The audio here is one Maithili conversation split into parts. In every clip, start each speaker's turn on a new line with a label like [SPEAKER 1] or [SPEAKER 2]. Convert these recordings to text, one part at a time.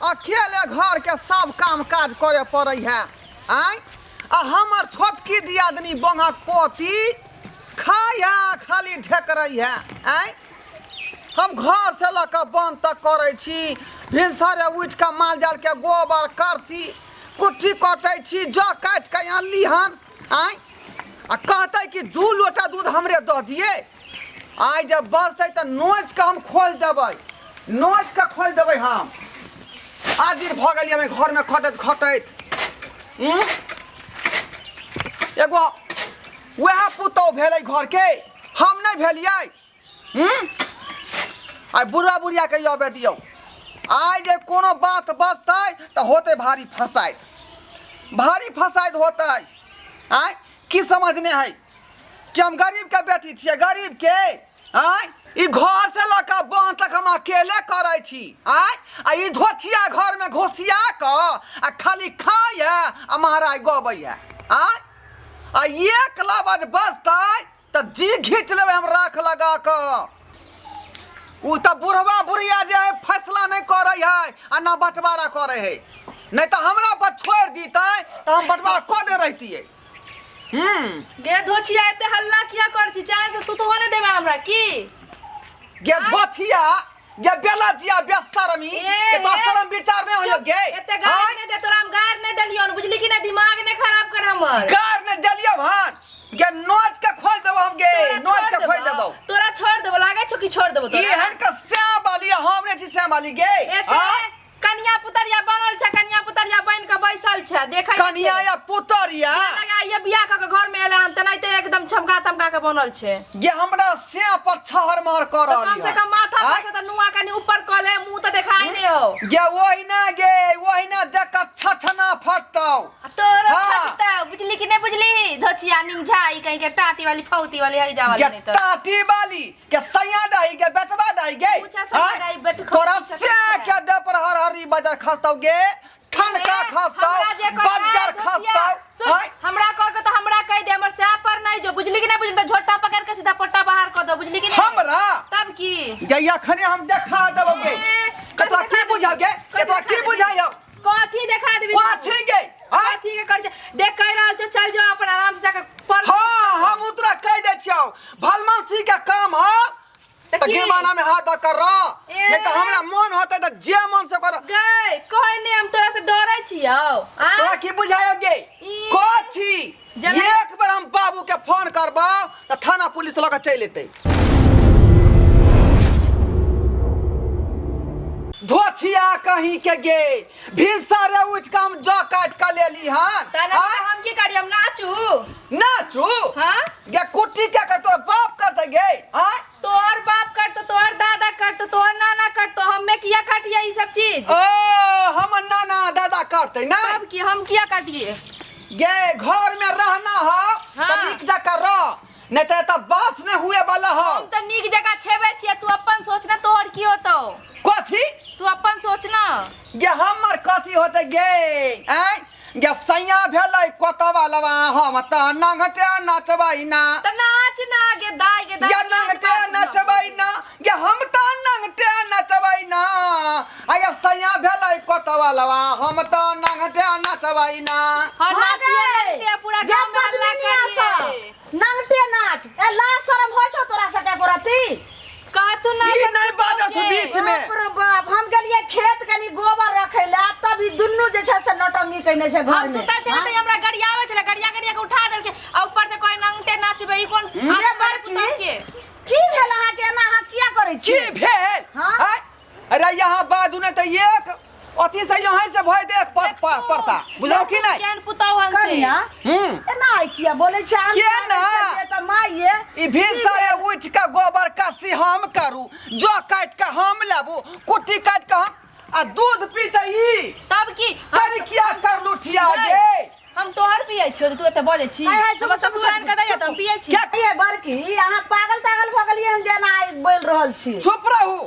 [SPEAKER 1] अकेले घरके सब काम काज करे पड़ै है आँय। आ हमर छोटकी दियादनी बंहक पोती खाइ है, खाली ढेकरै है आँय। हम घर से लऽ कऽ बन तक करै छी, भिनसरे उठि कऽ माल जालके गोबर करसी कुट्टी कटै छी, जौ काटि कऽ अनली हन आँय। आ कहतै कि 2 लोटा दूध हमरे दऽ दिए। आइ जब बजतै तऽ नोचि कऽ हम खोलि देबै, नोचि कऽ खोलि देबै हम। आजिर भऽ गेलियै हम घरमे खटैत खटैत। एगो वएह पुतहु भेलै घरके, हम नहि भेलियै। आइ बुढ़ा बुढ़ियाके अबै दियौ, आइ जे कोनो बात बजतै तऽ होतै भारी फसाइत, भारी फसाइत होतै। आँय की समझने है कि हम गरीब के बेटी छियै, गरीब के? आँय ई घर से लऽ कऽ बाँध तक हम अकेले करै छी आँय। आ ई धोथिया घर में घोसिया कऽ आ खाली खाइ है आ महाराज गबै है आँय। आ एक लबज बजतै तऽ जी घीच लेबै हम राख लगा कऽ। ओ तऽ बुढ़वा बुढ़िया जे है फैसला नहि करै है आ ना बंटवारा करै है, नहि तऽ हमरा पर छोड़ि दितै तऽ हम बंटवारा कऽ दे रहितियै।
[SPEAKER 2] गे धोछिया एते हल्ला किया कर छी? चाहे से सुतहो नहि देबै हमरा की?
[SPEAKER 1] गे धोछिया, गे बेलजिया बेशरमी,
[SPEAKER 2] ए,
[SPEAKER 1] गे तो
[SPEAKER 2] ए,
[SPEAKER 1] शरम विचार नहि होइयो गे।
[SPEAKER 2] एते गार
[SPEAKER 1] आँय?
[SPEAKER 2] नहि दे, तोरा हम गार नहि देलियौ, बुझली कि नहि? दिमाग नहि खराब कर हमर।
[SPEAKER 1] गार नहि देलियौ हन गे, नोच के खोल देबो हम गे,
[SPEAKER 2] तोरा
[SPEAKER 1] नोच
[SPEAKER 2] छोड़
[SPEAKER 1] के खोल
[SPEAKER 2] देबो।
[SPEAKER 1] देबो।
[SPEAKER 2] तोरा छोड़ देबो, लागै छौ कि छोड़ देबो तोरा?
[SPEAKER 1] एहन के श्याम वाली हम नहि छी श्याम वाली गे।
[SPEAKER 2] एते
[SPEAKER 1] आँय?
[SPEAKER 2] कनिया पुतरिया बनल छै, कनिया पुतरिया बन के बैसल छै, देखै नहि
[SPEAKER 1] कनिया
[SPEAKER 2] छै।
[SPEAKER 1] या पुतरिया
[SPEAKER 2] लगा ये बियाह क के घर में एला हन तेनाहिते एकदम चमका तमका के बनल छै।
[SPEAKER 1] ये हमरा से पर छहर महर कर
[SPEAKER 2] तो
[SPEAKER 1] रहल
[SPEAKER 2] कम से
[SPEAKER 1] है।
[SPEAKER 2] कम माथा पर
[SPEAKER 1] आँय?
[SPEAKER 2] से त नुआ कनी ऊपर क ले, मुंह त देखाई नहीं हो।
[SPEAKER 1] ये वही ना गे, वही ना देख के छछना फटतौ।
[SPEAKER 2] आ तोरो
[SPEAKER 1] हाँ।
[SPEAKER 2] फटतौ, बुझली कि नहीं बुझली? धोछिया निमझाई कहीं के टाटी वाली फौती वाली हई जावाली
[SPEAKER 1] गे
[SPEAKER 2] नहीं तो।
[SPEAKER 1] टाटी वाली के सैया दही गे, बेटवा दही गे।
[SPEAKER 2] पूछा सैया
[SPEAKER 1] आँय?
[SPEAKER 2] दही, बेट खो,
[SPEAKER 1] तोरा
[SPEAKER 2] पूछा
[SPEAKER 1] से
[SPEAKER 2] सैया
[SPEAKER 1] के दे पर हर हरी बजर खसतौ गे, ठनका
[SPEAKER 2] ए,
[SPEAKER 1] खसतौ,
[SPEAKER 2] हमरा जे कहै,
[SPEAKER 1] बज्जर
[SPEAKER 2] धोतिया,
[SPEAKER 1] खसतौ।
[SPEAKER 2] सुन,
[SPEAKER 1] आँय?
[SPEAKER 2] हमरा कह के तो हमरा कह दे, हमर सैया पर नहीं जो, बुझली कि नहीं बुझली? तो झोटा पकड़ के सीधा पट्टा बाहर कर दो, बुझली कि नहीं?
[SPEAKER 1] हमरा?
[SPEAKER 2] तब की?
[SPEAKER 1] जइया खने हम देखा देबौ गे।
[SPEAKER 2] ए,
[SPEAKER 1] कतरा
[SPEAKER 2] कथी
[SPEAKER 1] की बुझा गे?
[SPEAKER 2] कथी
[SPEAKER 1] कतरा
[SPEAKER 2] देखा
[SPEAKER 1] की
[SPEAKER 2] देबी?
[SPEAKER 1] बुझाइयो?
[SPEAKER 2] कथी देखा देबी?
[SPEAKER 1] कथी गे? आँय?
[SPEAKER 2] कथी के कर देख कह रहल छौ, चल जो अपन आराम से जाके पढ़।
[SPEAKER 1] हाँ, हम उतरा कह दे छियौ, भलमनसी के काम हो
[SPEAKER 2] तऽ
[SPEAKER 1] तऽ
[SPEAKER 2] की?
[SPEAKER 1] गिरमाना में हाथ धऽ कर रह,
[SPEAKER 2] ए।
[SPEAKER 1] नहीं तऽ हमरा मन होतै तऽ जे मन से कर।
[SPEAKER 2] गै, कहै नहि हम तोरा से डरै छियौ, आँय?
[SPEAKER 1] तोरा की बुझायो गे?
[SPEAKER 2] ई।
[SPEAKER 1] कथी?
[SPEAKER 2] जला-
[SPEAKER 1] एक बेर हम बाबू के फोन करबौ तऽ थाना पुलिस लऽ के चलि एतै। धोछिया कहीं के गे, भिनसरे उठि कऽ हम जौ काटि कऽ लेली हन।
[SPEAKER 2] तहन
[SPEAKER 1] आँय?
[SPEAKER 2] हम की करी? हम नाचू?
[SPEAKER 1] नाचू?
[SPEAKER 2] हाँ?
[SPEAKER 1] गे कुट्टी के कर तोर बाप करतै गे? आँय?
[SPEAKER 2] तोहर बाप करतो, तोहर दादा करतो, तोहर नाना करतो, हम्मे किया काटिए ई सब चीज?
[SPEAKER 1] ओ हमर नाना दादा करतै ना?
[SPEAKER 2] तब की हम किया काटिए?
[SPEAKER 1] गे घर में रहना हो
[SPEAKER 2] हाँ।
[SPEAKER 1] तऽ नीक जकाँ रह, नहीं तऽ एतऽ बास नहीं हुए वाला हो।
[SPEAKER 2] हम तऽ नीक जकाँ छेबे छियै, तू अपन सोच ना, तोहर की होतौ?
[SPEAKER 1] कथी?
[SPEAKER 2] तू अपन सोच ना।
[SPEAKER 1] गे हमर कथी होतै गे? आँय गे सैया भेलै कोतवा लवा, हम तऽ नंगटे नचबै ना।
[SPEAKER 2] तऽ नाच ना गे दाई, गे दाई,
[SPEAKER 1] गे नंगटे नचबै ना गे, हम तऽ नंगटे नचबै ना। आ गे सैया भेलै कोतवा लवा, हम तऽ नंगटे नचबै ना।
[SPEAKER 2] हाँ,
[SPEAKER 3] हाँ
[SPEAKER 2] नाचिए
[SPEAKER 3] गे।
[SPEAKER 2] नंगटे, पूरा
[SPEAKER 3] गे
[SPEAKER 2] गाँव में हल्ला
[SPEAKER 3] पद्मिनिया
[SPEAKER 2] करिए।
[SPEAKER 3] सब, नंगटे नाच। ए लाज शरम होइ छौ तोरा सबके एको रत्ती?
[SPEAKER 2] कहतु ना
[SPEAKER 1] ई
[SPEAKER 2] अपन
[SPEAKER 1] नहि बाजत
[SPEAKER 2] के।
[SPEAKER 1] बीच में।
[SPEAKER 3] बाप रे बाप, हम गेलियै खेत कनी गोबर रखै लए, तब ई दुनू जे छै से नौटंकी केने छै घर
[SPEAKER 2] हम
[SPEAKER 3] में।
[SPEAKER 2] सुतल छलियै तऽ हमरा गरियाबै छलै, गरिया गरिया के उठा देलकै, आ ऊपर से कहै नंगटे नाचबै, ई कोन
[SPEAKER 3] रे
[SPEAKER 2] आदमी
[SPEAKER 3] बड़की,
[SPEAKER 2] पुतहु के?
[SPEAKER 3] की भेल अहाँके? एना अहाँ किया करै छी?
[SPEAKER 1] की भेल?
[SPEAKER 3] हाँ?
[SPEAKER 1] आँय? अरे यहाँ बाजू नहि तऽ एक अथी से यहाँ से भय देख पर पर पड़ता, बुझलौ कि नहि?
[SPEAKER 2] केहन पुतहु हन से?
[SPEAKER 3] कनिया, एना आइ किया बोलै छै? आन
[SPEAKER 1] किया
[SPEAKER 3] आबै
[SPEAKER 1] ना?
[SPEAKER 3] छै तऽ माइये।
[SPEAKER 1] ई भिनसरे उठि कऽ गोबर कस्सी हम करू, जौ काटि कऽ हम लेबू, कुट्टी काटि कऽ हम, आ दूध पीतै ई।
[SPEAKER 2] तब की?
[SPEAKER 1] करी किया कर लुठिया
[SPEAKER 2] नहि।
[SPEAKER 1] गे?
[SPEAKER 2] हम तोहर पियै छियौ तऽ तू एते बजै छी?
[SPEAKER 3] हाय, हाय, चुप,
[SPEAKER 2] हमर
[SPEAKER 3] चुप,
[SPEAKER 2] ससुर
[SPEAKER 3] चुप,
[SPEAKER 2] आनि कऽ दैया तऽ हम पियै छी।
[SPEAKER 1] क्या?
[SPEAKER 3] ये बड़की, अहाँ पागल तागल भऽ गेलियै हन जेना आइ बोलि रहल छी?
[SPEAKER 1] चुप रहू,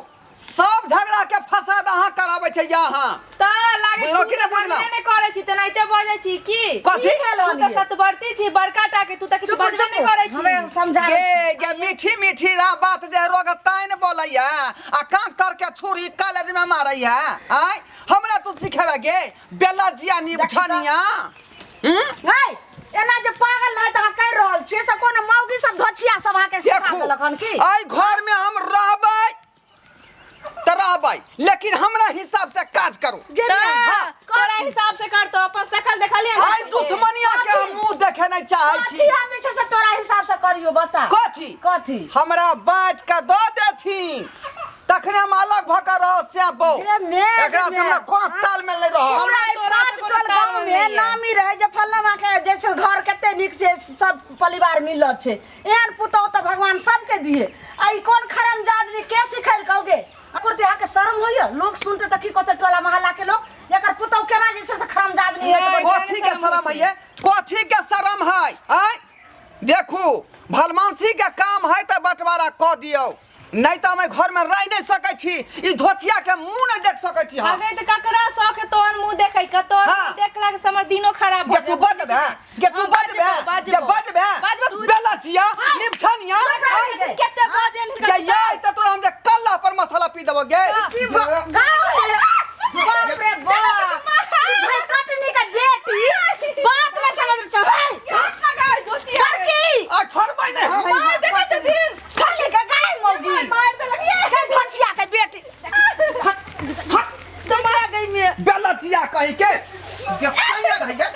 [SPEAKER 1] सब झगड़ा के फसाद अहाँ कराबै छै यहाँ।
[SPEAKER 2] तऽ लागे
[SPEAKER 1] बुझलौ
[SPEAKER 2] तू
[SPEAKER 1] कि नहि
[SPEAKER 2] तऽ
[SPEAKER 1] बुझलौ?
[SPEAKER 2] झगड़े नहि करै छी, तेनाहिते बजै छी की?
[SPEAKER 1] कथी?
[SPEAKER 3] की भेल
[SPEAKER 2] तू
[SPEAKER 3] हन
[SPEAKER 2] तऽ
[SPEAKER 3] ये?
[SPEAKER 2] सतबरती छी बड़का टा के, तू तऽ किछु
[SPEAKER 3] चुप,
[SPEAKER 2] बजबे
[SPEAKER 3] चुप,
[SPEAKER 2] नहि करै छी।
[SPEAKER 3] हमे समझा
[SPEAKER 1] गे गे मीठी मीठी रा बात जे रोग ताइन बोलैया आ कांख तर के छुरी कॉलेज में मारै है आय हमरा तू सिखेबे गे बेला जिया निपछनिया हम्म
[SPEAKER 3] गै एना जे पागल नहि तऽ अहाँ कहि रहल छियै से कोनो मौगी सब धोछिया सब अहाँके सिखा
[SPEAKER 1] देखू
[SPEAKER 3] देलक हन की
[SPEAKER 1] एहि घर में हम रहबै तऽ रहबै लेकिन हमरा हिसाब से काज करू
[SPEAKER 3] गे
[SPEAKER 2] तऽ
[SPEAKER 3] हाँ,
[SPEAKER 2] तोरा हिसाब से करतो अपन शकल देखलियै ने?
[SPEAKER 1] आइ दुश्मनिया के हम मुंह देखे नहीं चाहै
[SPEAKER 3] कथी
[SPEAKER 1] छी
[SPEAKER 3] हम जे छै से तोरा हिसाब से करियो बता
[SPEAKER 1] कथी
[SPEAKER 3] कथी
[SPEAKER 1] हमरा बाँट के दऽ देथिन तखने हम अलग भऽ के रहब से बो
[SPEAKER 3] गे मेघ
[SPEAKER 1] एकरा से हमरा
[SPEAKER 3] मेघ।
[SPEAKER 1] कोनो तालमेल नहीं रहब
[SPEAKER 3] हमरा ई
[SPEAKER 2] तोरा से
[SPEAKER 3] पाँच
[SPEAKER 2] कोनो
[SPEAKER 3] टोल गाँव
[SPEAKER 2] तालमेल
[SPEAKER 3] में
[SPEAKER 2] नहीं है।
[SPEAKER 3] नामी रहे जे फल्लामा के जे छै घर कते नीक छै सब परिवार मिलल छै एहन पुतोह तऽ भगवान सबके दिए आ ई कोन खरम जादनी के सिखैल कहोगे कुर्ती अहाँके शर्म होइए लोग सुनते तऽ की कहते टोला मोहल्ला के लोग एकर पुतोह केना जे छै से खरम जादनी है
[SPEAKER 2] नहि।
[SPEAKER 1] कथी के शरम है ये कथी के शरम है आय देखू भलमानसी के काम है तऽ बंटवारा कऽ दियौ नहीं तऽ हम एहि घर में रह नहीं सकै छी ई धोतिया के मुंह नहीं देख सकै छी हम
[SPEAKER 2] अगे तऽ ककरा शौक है तोहर मुंह देखै के तोहर
[SPEAKER 1] हाँ।
[SPEAKER 2] मुंह देखला के समझ दिनो खराब हो
[SPEAKER 1] गे तू बजबे गे तू
[SPEAKER 2] हाँ,
[SPEAKER 1] बजबे
[SPEAKER 2] बजबो,
[SPEAKER 1] गे बजबे
[SPEAKER 2] बजबो।
[SPEAKER 1] बेला छिया निपछनिया
[SPEAKER 2] कते बजे
[SPEAKER 1] गे ये तऽ तोरा हम जे कल्ला पर मसाला पी देबो गे
[SPEAKER 3] की गाँव है बाप रे बाप ई भैकटनी के बेटी बात नहीं समझ छौ भाई लड़की
[SPEAKER 1] आ छोड़बै नहीं हम
[SPEAKER 3] मार देने छथिन छोड़ी के गाय मौगी मार देलक ये के धोछिया के बेटी तुम आ गई में
[SPEAKER 1] बेला छिया कहि के गे सैया रहि गे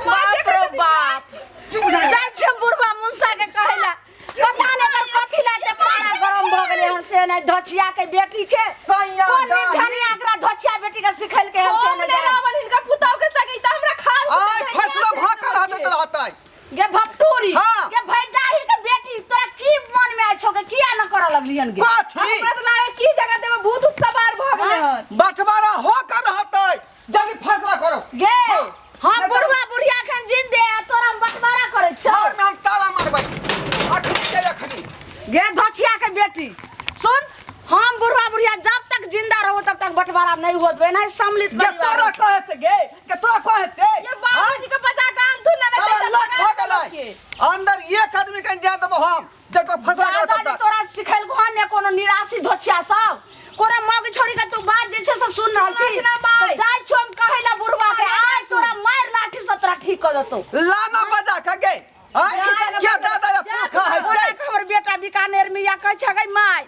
[SPEAKER 3] बाप रे बाप
[SPEAKER 1] की बुझाइ
[SPEAKER 3] जाइ छै बुढ़वा मुंसा के कहैला पता नहीं कर कथी ला ते पारा गरम भ गेलै हन से नहीं धोछिया के बेटी के
[SPEAKER 1] सैया
[SPEAKER 3] कोन
[SPEAKER 1] दाही।
[SPEAKER 3] धनिया एकरा धोछिया बेटी के सिखैल के हन से
[SPEAKER 2] हम
[SPEAKER 3] नहीं
[SPEAKER 2] नहीं
[SPEAKER 3] जाने।
[SPEAKER 2] रहबन हिनकर पुतहु के संगे त हमरा खाल
[SPEAKER 1] आय फैसला भऽ के रहत रहतै
[SPEAKER 3] गे भपटूरी
[SPEAKER 1] हाँ।
[SPEAKER 3] गे भैजाही के बेटी तोरा की मन में आइ छौ के किया न करऽ लगलियन गे
[SPEAKER 1] कथी
[SPEAKER 2] हमरा त लागे की जगह देबे भूत उत सवार भ गेलै हन
[SPEAKER 1] बंटवारा हो के रहतै जल्दी फैसला करो
[SPEAKER 3] गे
[SPEAKER 1] हाँ।
[SPEAKER 3] हम
[SPEAKER 1] नहीं तऽ-
[SPEAKER 3] बुढ़वा बुढ़िया एखन जिंदे आ तोरा हम बंटवारा करै छौ
[SPEAKER 1] घर में हम ताला मारबै अखनी के अखनी
[SPEAKER 3] गे धोछिया के बेटी सुन हम बुढ़वा बुढ़िया जब तक जिंदा रहो तब तक बंटवारा नहीं होत नहीं सम्मिलित
[SPEAKER 1] गे
[SPEAKER 3] परिवार
[SPEAKER 1] तोरा कहे से गे गे तोरा कहे से
[SPEAKER 2] ये बाबूजी के बता के आनथुन ना
[SPEAKER 1] ताला लॉक भ गेलै अंदर एक आदमी के जा देबो हम जब तक फैसला करो
[SPEAKER 3] दादा
[SPEAKER 1] तब
[SPEAKER 3] जी
[SPEAKER 1] तक
[SPEAKER 3] तोरा सिखैल हन ने कोनो निराशी धोछिया सब कोरा मग छोड़ी के तू बात जे छै से सुन रहल छी
[SPEAKER 2] सुनत ना माय।
[SPEAKER 3] तऽ जाइ छौ हम कहै ला बुढ़वा के आइ तोरा मार लाठी से तोरा ठीक कर देतौ
[SPEAKER 1] लाना बजा के गे आय क्या दादा या पुरखा है
[SPEAKER 3] ओना
[SPEAKER 1] चल
[SPEAKER 3] के हमर बेटा बीकानेर में या कहै छै गई माय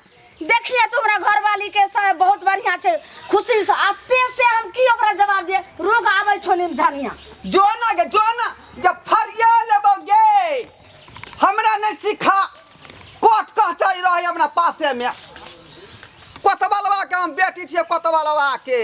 [SPEAKER 3] देखिए तो हमरा घरवाली के सब बहुत बढ़िया छै खुशी से आ ते से हम की ओकरा जवाब दे रोग आबै छौ निम झनिया
[SPEAKER 1] जो ना गे जो ना जब फरिया लेबो गे हमरा नहीं सिखा कोट कचहरी रहे हमरा पासे में कोतबलवा के हम बेटी छियै कोतबलवा के।